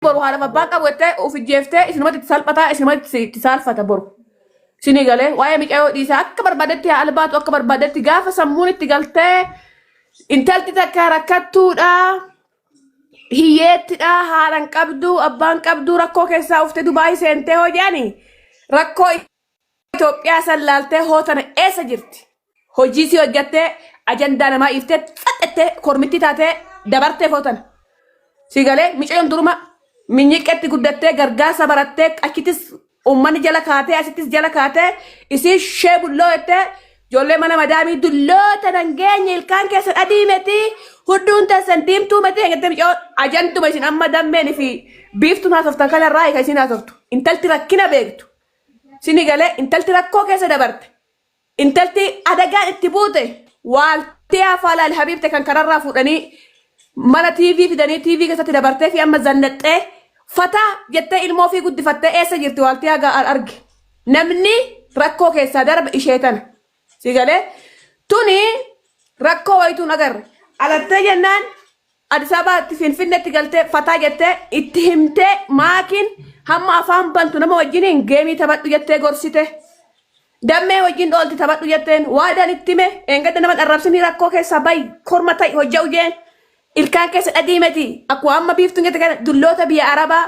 Boru haadha abbaan qabu jettee of ijjeeftee isinumatti itti salphataa, isinumatti itti saalfata boru. Isinii galee waa'ee micayoo dhiisaa, akka barbaadetti haa albaatu, akka barbaadetti gaafa sammuun itti galtee intalti takka rakkattuudha. Hiyyeettidha, haadha hin qabdu, abbaan qabdu, rakkoo keessaa uftee Dubaayii seentee hoo jedhani, rakkoo Itoophiyaa san laaltee hoo tana eessa jirti? Hojii si hojjattee ajandaa namaa iiftee xaxxettee kormittii taatee dabartee hoo tana. Si galee, micayoon duruma minyiqqetti guddattee gargaarsa barattee, achittis uummanni jala kaatee, asittis jala kaatee, isii shee bulloo jettee ijoollee mana madaamii dulloota nan geenye, ilkaan keessan adii meti, hudduun teessan diimtuu meti jettee, micayoon ajanduma isin amma dammeen fi biiftuun haasoftan kanarraa kan isin haasoftu. Intalti rakkina beektu. Sini galee, intalti rakkoo keessa dabarte. Intalti adagaan itti buute waaltee afaalaal habiibte kan kararraa fuudhanii mana TV fidanii TV keessatti dabartee fi amma zannaxxee fataa jettee ilmoo fi guddifattee eessa jirti waaltee haga arge. Namni rakkoo keessaa darbe ishee tana. Si galee, tuni rakkoo wayituun agarre. Alattee jennaan Addis Ababaatti Finfinneetti galtee fataa jettee itti himtee, maakiin hamma afaan bantu nama wajjiniin geemii taphadhu jettee gorsite. Dammee wajjin dhoolti taphadhu jetteen waadaan itti hime. Eengadda nama dharrabsinii rakkoo keessaa bayi, korma ta'i, hojja'u jeen. Ilkaan keessa dhadii meti, akkuma amma biiftuun jette kana dulloota biyya Arabaa.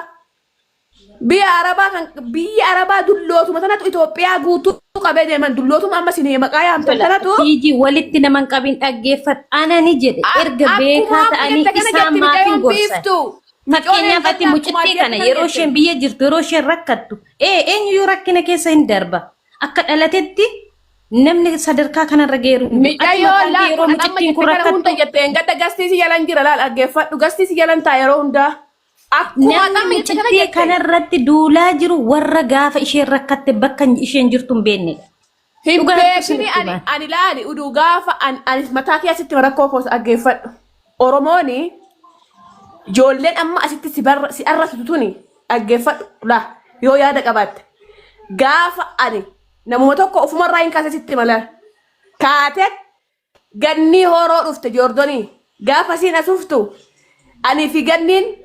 Biyya Arabaa kan biyya Arabaa dullootuma tanatu Itoophiyaa guutuu qabee deeman, dullootuma amma isin maqaa yaamtan tanatu. Tiiji, walitti naman qabin, dhaggeeffadhu. Anani jedhe erga Akkuma beekaa amma ta'anii jette kana isaan jetti maafin micayoon gorsan. biiftuu. Micoon Fakkeenyaaf ati eengadda akkuma mucittii ati jette kana kana yeroo jette. isheen biyya jirtu, yeroo isheen rakkattu, ee eenyuyyuu rakkina keessa hin darba. Akka dhalatetti namni sadarkaa kanarra geeru hin jiru. Ati Micayyoo mataan kee laal yeroo kun amma mucittiin kun jette kana hunda rakkattu jette, eengadda gastii si jalan jira, laal dhaggeeffadhu, gastii si jalan taa yeroo hundaa. Akkuma Namni amma jette kana mucittii jette. kanarratti duulaa jiru warra gaafa isheen rakkatte bakka isheen jirtu hin beeknedha. Hin Dhugaa rabbi beekini. isinitti Ani hima. ani laali uduu gaafa ani mataa keessatti rakkoo koos dhaggeeffadhu. Oromooni ijoolleen amma asitti si barra si arrabsitu tuni, dhaggeeffadhu laa yoo yaada qabaatte. Gaafa ani namuma tokko ofumarraa hin kaase sitti mala. Kaatee gannii horoo dhufte Joordonii. Gaafa siin asuftu ani fi ganniin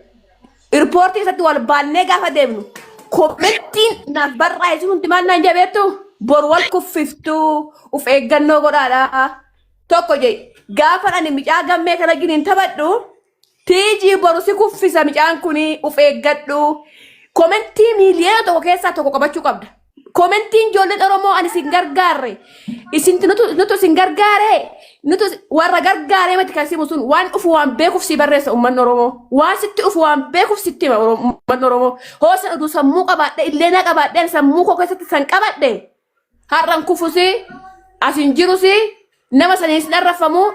irpoortii keessatti wal baannee gaafa deemnu, komentiin naaf barraa'e sun hundi maal naan jabeettu, boru wal kuffiftuu uf eeggannoo godhaadha. Tokko jee gaafa ani micaa gammee kana giniin taphadhu, tiijii boru si kuffisa micaan kuni, uf eeggadhu. Komentii 1 miiliyoona keessaa tokko qabachuu qabda. Komentiin ijoolleen Oromoo ani isin gargaarre. Isin nutu isin gargaare. Nutu warra gargaaree mati kan simu sun waan dhufu waan beekuuf si barreessa uummanni Oromoo. Waan sitti dhufu waan beekuuf sitti hima uummanni Oromoo. Hoosan oduu sammuu qabaadhe, illeenaa qabaadhe, ani sammuu koo keessatti san qabadhe. Har'an kufusi asin jirusi nama saniin sin arraffamu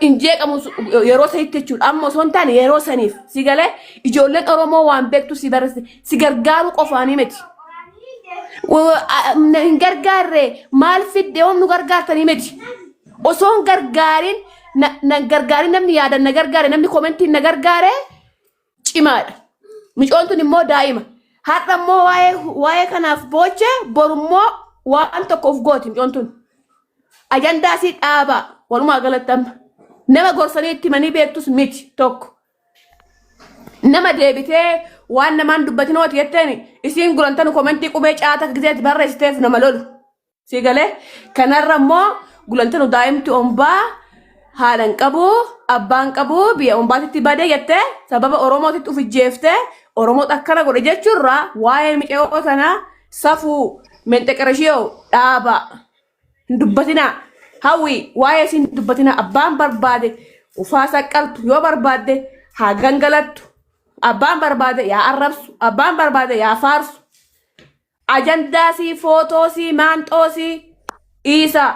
hin jeeqamu yeroo sanitti jechuudha. Amma osoo hin taane yeroo saniif si galee, ijoolleen Oromoo waan beektu si barreesse, si gargaaruu qofaanii miti. Hin gargaarre, maal fidde, yoom nu gargaartanii miti. Osoo hin gargaarin na gargaarin, namni yaadan na gargaare, namni komentiin na gargaare cimaadha. Micoon tun immoo daa'ima. Har'a immoo waa'ee kanaaf booche, boru immoo waan tokko of gooti micoon tun. Ajandaa sii dhaabaa walumaa galatti amma. Nama gorsanii itti himanii beektus miti tokko. Nama deebitee waan namaan dubbatinooti jetteen isiin gurantanu komentii qubee caata gizeetti barreessiteef nama lolu. Si galee, kanarra immoo gulantanu daa'imti ombaa haadha hin qabu, abbaan qabu, biyya ombaatitti badee jettee sababa Oromootitti uf ijjeeftee Oromoo akkana godhe jechuurraa waa'ee micayoo tanaa safuu menxeqereshiyoo dhaabaa. Hin dubbatinaa. Hawwi, waa'ee isiin hin dubbatinaa. Abbaan barbaade ufaa saqqaltu, yoo barbaadde haa gangalattu. Abbaan barbaade yaa arrabsu. Abbaan barbaade yaa faarsu. Ajandaasii, footoosii, maanxoosii dhiisaa.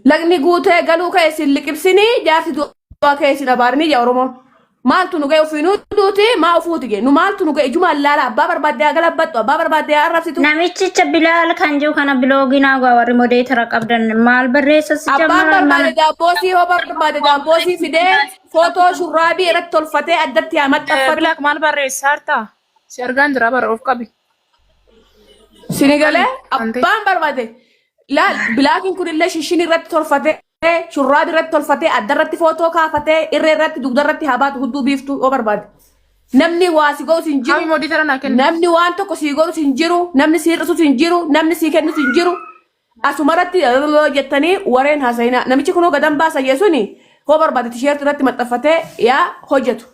Lagni guutee galuu ka'e isin liqibsinii, jaarsi du'aa ka'e isin abaarinii yaa Oromoon. Maaltu nu ga'e? Ofiinuu duuti maa ofuuti ga'e, nu maaltu nu ga'e? Ijumaan laala, abbaa barbaadde haa galabbattu, abbaa barbaadde haa arrabsitu. Namichicha Bilaal kan jiru kana bilooginaa gaa, warri modeetara qabdan maal barreessa si Abbaan jammaran barbaade mana. daabboosii hoo barbaade daabboosii fidee footoo shurraabii irratti tolfatee addatti haa maxxanfatu. Bilaak, maal barreessaa jirta? Si argaan jira bara, of qabi. Sini galee, Ante. abbaan barbaade laal bilaakiin kunillee shishin irratti tolfatee, shurraabii irratti tolfatee, adda irratti footoo kaafatee, irree irratti, dugda irratti haa baatu, hudduu biiftuu yoo barbaade. Namni waa si godhus hin Hawi jiru. moderator naa kenni. Namni waan tokko si godhus hin jiru. Namni si hir'isus hin jiru. Namni si kennus hin jiru. Asumarratti jettanii wareen haasa'ina. Namichi kunoo gadan baasa jeesuni hoo barbaade tisheertii irratti maxxanfatee yaa hojjetu.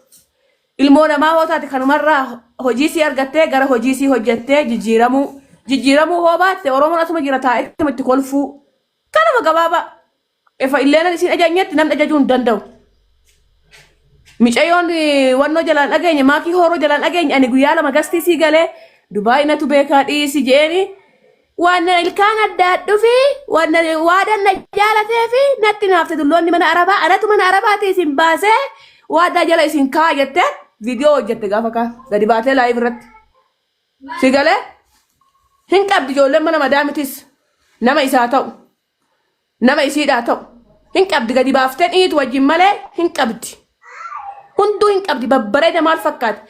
Ilmoo namaa hoo taate kanumarraa hojii sii argattee gara hojii sii hojjettee jijjiiramuu. Jijjiiramuu hoo baatte Oromoon asuma jira taa'ee itti kolfuu. Kanuma gabaabaa. Efa illeen isin ajajnetti namni ajajuu hin danda'u. Micayyoon wannoo jalaan dhageenye maakii horoo jalaan dhageenye ani guyyaa lama gastii sii galee Dubaay natu beekaa dhiisi jeeni waan ilkaan addaa dhufi waan waadan na jaalatee fi natti naafte dulloonni mana arabaa anatu mana arabaati isin baasee waadaa jala isin kaa jette viidiyoo hojjette gaafa kaa gadi baatee live irratti. Si galee hin qabdi ijoolleen mana madaamitis nama isaa ta'u. Nama isiidhaa ta'u hin qabdi gadi baaftee dhiitu wajjin malee hin qabdi. Hunduu hin qabdi babbareeda maal fakkaata?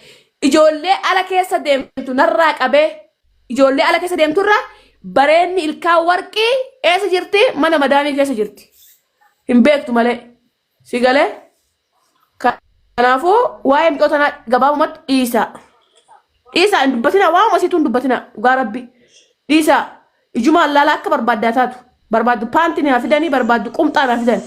Ijoollee ala keessa deemtu narraa qabee ijoollee ala keessa deemturra bareenni ilkaan warqii eessa jirti? Mana madaamii keessa jirti. Hin beektu malee. Si galee? Kanaafuu waa'ee mi'oo tanaa gabaabumatti dhiisaa. Dhiisaa hin dubbatinaa waanuma isiituu hin dubbatinaa dhugaa rabbi. Dhiisaa ijuma allaalaa akka barbaaddaa taatu. Barbaaddu paantii naa fidanii barbaaddu qumxaa naa fidan.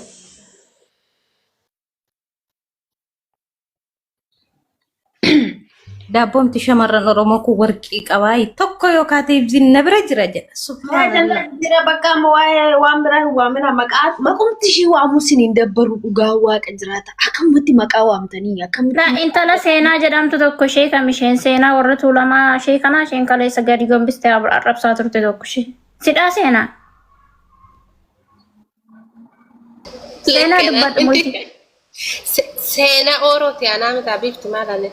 Daabboomti shamarran Oromoo kun warqii qabaa tokko yookaan ibsiin na bira jira jedha. Subhaanallah. Jira bakka amma waa'ee waan biraa hin waamina maqaa maqumti ishee waamuu isin hin dabbaru dhugaa waaqa jiraata akkamumatti maqaa waamtanii La akkamitti intala seenaa jedhamtu tokko ishee kam isheen seenaa warra tuulamaa ishee kanaa isheen kaleessa gadi gombistee arrabsaa turte tokko ishee. Sidhaa seenaa. Seenaa dubbadhu multi. Seenaa Oorooti anaa miti biiftu maal ane?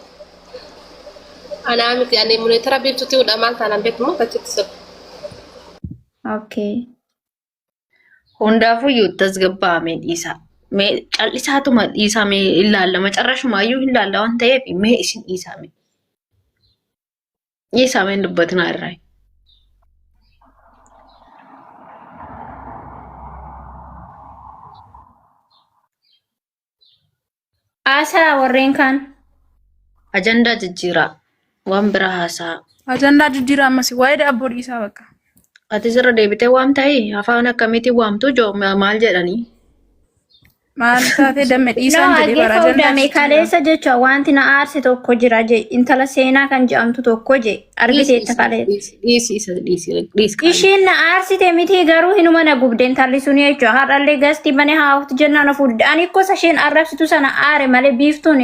Anaa miti ani moderator biiftutti hudha maal taanaan beektu moo achitti soba? Okay. Hundaafuu tasgabbaa'amee dhiisaa. Mee callisaatuma dhiisaa mee ilaalla macarrashumaayyuu hin laalla waan ta'eef mee isin dhiisaa mee. Dhiisaa mee hin dubbatinaa irraa. Haasaa warreen kaan. Ajandaa jijjiiraa. Waan biraa haasaa. Ajandaa jijjiiraa ammas waa'ee daabboo dhiisaa bakka. Ati sirra deebitee waamta'ee afaan akkamiitiin waamtu joo maal jedhanii? Maal taatee damme No, dhiisaan jedhee bara aggeeffa ajandaa udame jijjiiraa. kaleessa jecha wanti na aarse tokko jira je intala seenaa kan jedhamtu tokko je Dhiisi argiteetta isa kaleessa. dhiisi dhiisi isa dhiisi dhiisi qaali. Ishiin na aarsite miti garuu hinuma na gubde intalli suni jechuudha. Har'allee gastii banee haa haftu jennaan of fuudhe. Ani gosa isheen arrabsitu sana aare malee biiftuun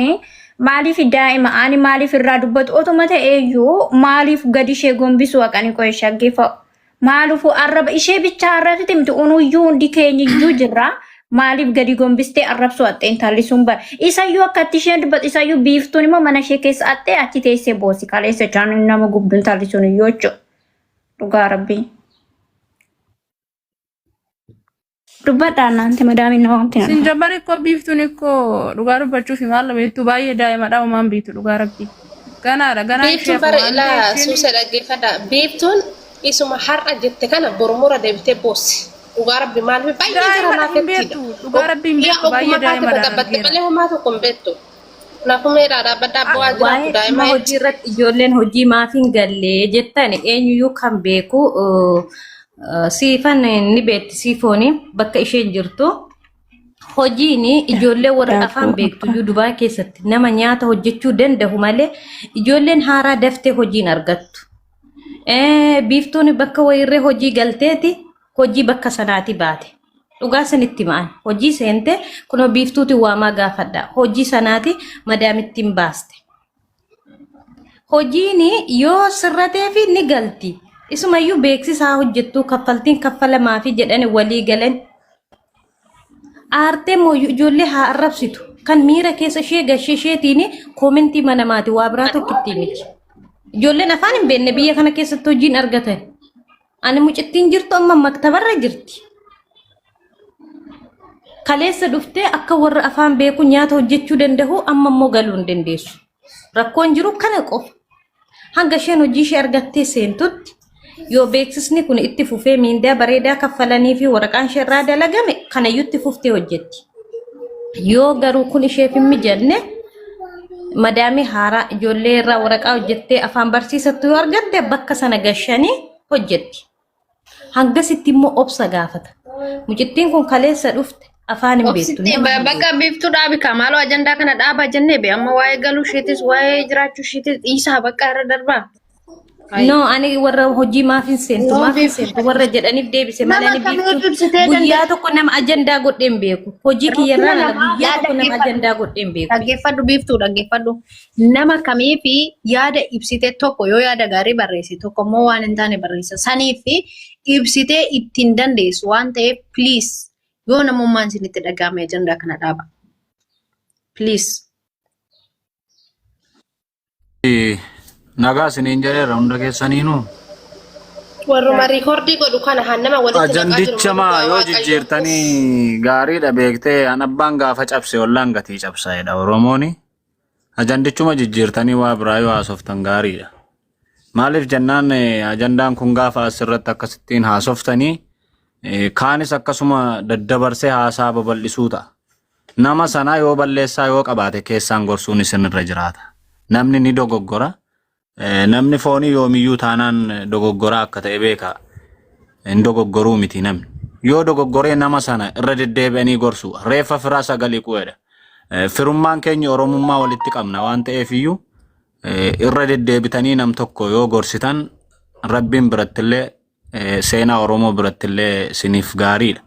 maaliif daa'ima ani maaliif irraa dubbatu otuma ta'eeyyuu maaliif gadi ishee gombisu haqanii qo'e shaggeeffa. Maalufu arraba ishee bichaa arrabsite miti unuyyuu hundi keenyiyyuu jirra. Maaliif gadi gombistee arrabsu haxxe intalli sun bara. Isayyuu akkatti isheen dubbatu isayyuu biiftuun immoo mana ishee keessa haxxee achi teessee boosi kaleessa jechaan nama gubdu intalli sun iyyuu jechuudha. Dhugaa rabbii. Dubbadhaa naanti madaamiin nama wanti Sin nama. jabbar ikkoo biiftuun ikkoo dhugaa dubbachuuf maal beektu baay'ee daa'imadha uumaan biitu dhugaa rabbii. Ganaadha ganaa ishee Biiftuun hafu bara waan ilaa ta'eef isheen suusa dhaggeeffadha. Biiftuun isuma har'a jette kana borumura deebitee boossi. Dhugaa rabbi maaliif baay'ee gara daa'imadha hin laafettiidha. beektu dhugaa rabbii hin Yaa beektu baay'ee ogummaa kaate daa'imadhaan dadhabbatte argeera. malee homaa tokko hin beektu. Kanaafuu meedhaa dhaabbadhaa bu'aa jiraattu Waa'ee dhimma daa'ima hojii irratti ijoolleen hojii maaf hin galle jettan eenyuyyuu kan beeku siifan ni beekti siifooni bakka isheen jirtu. Hojiin ijoollee warra afaan Daabboo beektu akka. iyyuu Dubaay keessatti nama nyaata hojjechuu danda'u malee ijoolleen haaraa daftee hojiin argattu. Biiftuun bakka wayiirree hojii galteeti hojii bakka sanaati baate. Dhugaa sanitti ma'an hojii seente kunoo biiftuuti waamaa gaafadha. Hojii sanaati madaamittiin baaste. Hojiin yoo sirrateefi ni galti. Isumayyuu beeksisaa hojjettuu kaffaltiin kaffalamaafi jedhani walii galan. Aartee mooyyuu ijoollee haa arrabsitu. Kan miira keessa ishee gashee isheetiin koomentii manamaati waa biraa tokkittii miti. Ijoolleen afaan hin beekne biyya kana keessatti hojiin argatan. Ani mucittiin jirtu amma maktabarra jirti. Kaleessa dhuftee akka warra afaan beeku nyaata hojjechuu danda'u amma immoo galuu hin dandeessu. Rakkoon jiru kana qofa. Hanga isheen hojii ishee argattee seentutti yoo beeksisni kun itti fufee miindaa bareedaa kaffalanii fi waraqaan ishee irraa dalagame kanayyuu itti fuftee hojjetti. Yoo garuu kun isheef hin mijanne Madaamii haaraa ijoollee irraa waraqaa hojjettee afaan barsiisattu yoo argatte bakka sana gashanii hojjetti. Hangasitti immoo obsa gaafata. Mucittiin kun kaleessa dhufte afaan hin beektu. Obsitti Nama hin bakka beektu. biiftuu dhaabi kaa maaloo ajandaa kana dhaabaa jennee be amma waa'ee galuu isheetis waa'ee jiraachuu isheetis dhiisaa bakka irra darbaa. No, ani warra hojii maaf hin seentu, No, maaf hin biiftuu. seentu warra jedhaniif deebise malee Nama ani kamiif biiftuu ibsitee guyyaa dandeessi? tokko nama ajandaa godhee hin beeku. Hojii Rakkina kiyyarraan ala namaa guyyaa yaa tokko nama dhaggeeffadhu. ajandaa godhee hin beeku. Dhaggeeffadhu biiftuu dhaggeeffadhu. Nama kamiif yaada ibsite tokko yoo yaada gaarii barreesse tokko immoo waan hin taane barreessa. Saniif ibsitee ittiin dandeessu waan ta'eef please yoo namummaan isinitti dhaga'ame ajandaa kana dhaaba. Please. Nagaa isiniin jedheera hunda keessaniinuu. Warruma riikordii godhu kana haa nama walitti naqaa jiru Ajandicha malee maa dhugaa yoo waaqayyo. jijjiirtanii gaariidha beektee an abbaan gaafa cabse ollaan gatii cabsaa'edha Oromooni. Ajandichuma jijjiirtanii waa biraa yoo haasoftan gaariidha. Maaliif jennaan ajandaan kun gaafa asirratti akkasittiin haasoftanii kaanis akkasuma daddabarsee haasaa babal'isuu ta'a. Nama sana yoo balleessaa yoo qabaate keessaan gorsuun isinirra jiraata. Namni ni dogoggora. Namni foonii yoomiyyuu taanaan dogoggoraa akka ta'e beeka. Hin dogoggoruu miti namni. Yoo dogoggoree nama sana irra deddeebi'anii gorsu reeffa firaa sagalii qu'eedha. Firummaan keenya Oromummaa walitti qabna waan ta'eef iyyuu irra deddeebitanii nam tokko yoo gorsitan Rabbiin birattillee seenaa Oromoo birattillee isiniif gaariidha.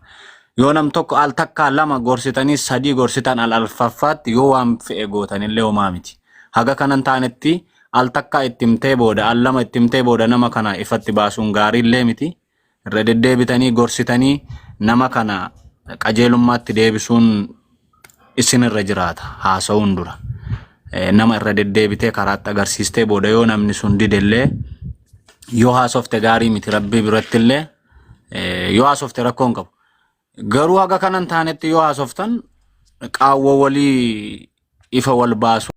Yoo nam tokko al takkaa lama gorsitanii sadii gorsitan al alfaffaatti yoo waan fe'e gootanillee homaa miti. Haga kanan taanetti al takkaa itti himtee booda al lama itti himtee booda nama kana ifatti baasuun gaariillee miti. Irra deddeebitanii gorsitanii nama kana qajeelummaatti deebisuun isinirra jiraata haasa'uun dura. Nama irra deddeebitee karaatti agarsiistee booda yoo namni sun didellee yoo haasofte gaarii miti rabbii birattillee yoo haasofte rakkoo hin qabu. Garuu haga kanan taanetti yoo haasoftan qaawwa walii ifa wal baasu.